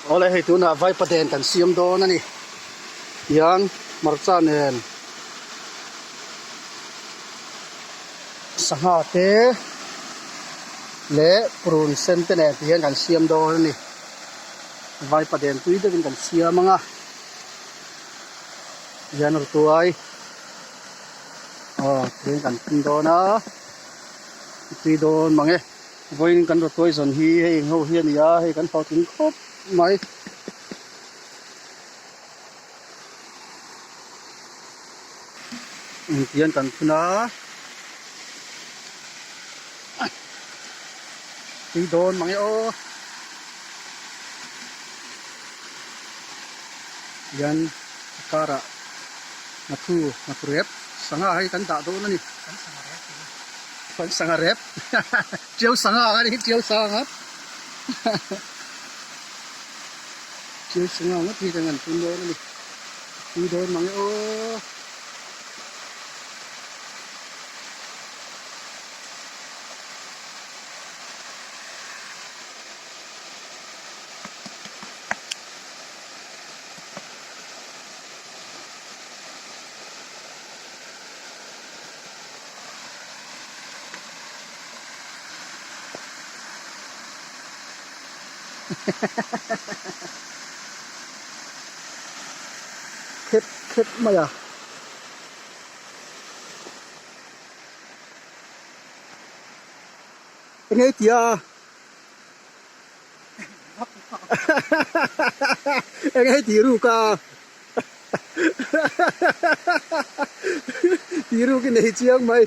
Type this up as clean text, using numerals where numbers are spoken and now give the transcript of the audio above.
Awle hei tunah vaipaden kan siam dawn a ni. Tihian hmarcha nen sangha te leh purun sen te nen tihian kan siam dawn a ni. Vaipaden tui deuhin kan siam ang a. Tihian rutuai aw tihian kan phun dawn a tui dawn mang e. Vawiin kan rawtuai zawn hi hei eng ho hi a ni a, hei kan hlawhtling khawp mai. Engtiang kan phun a, tui dawn mang e aw. Tihian a karah nghathu nghathu rep sangha hi kan dah dawn a ni. Kan sangha rep Tiau sangha ang a ni tiau sangha Tiau sangha ngawt hi kan han pun dawn a ni Pui dawn mang e aw. Khep khep mai a. Eng ei tia? Eng ei ti ruk a? Ti ruk i nei chiang mai.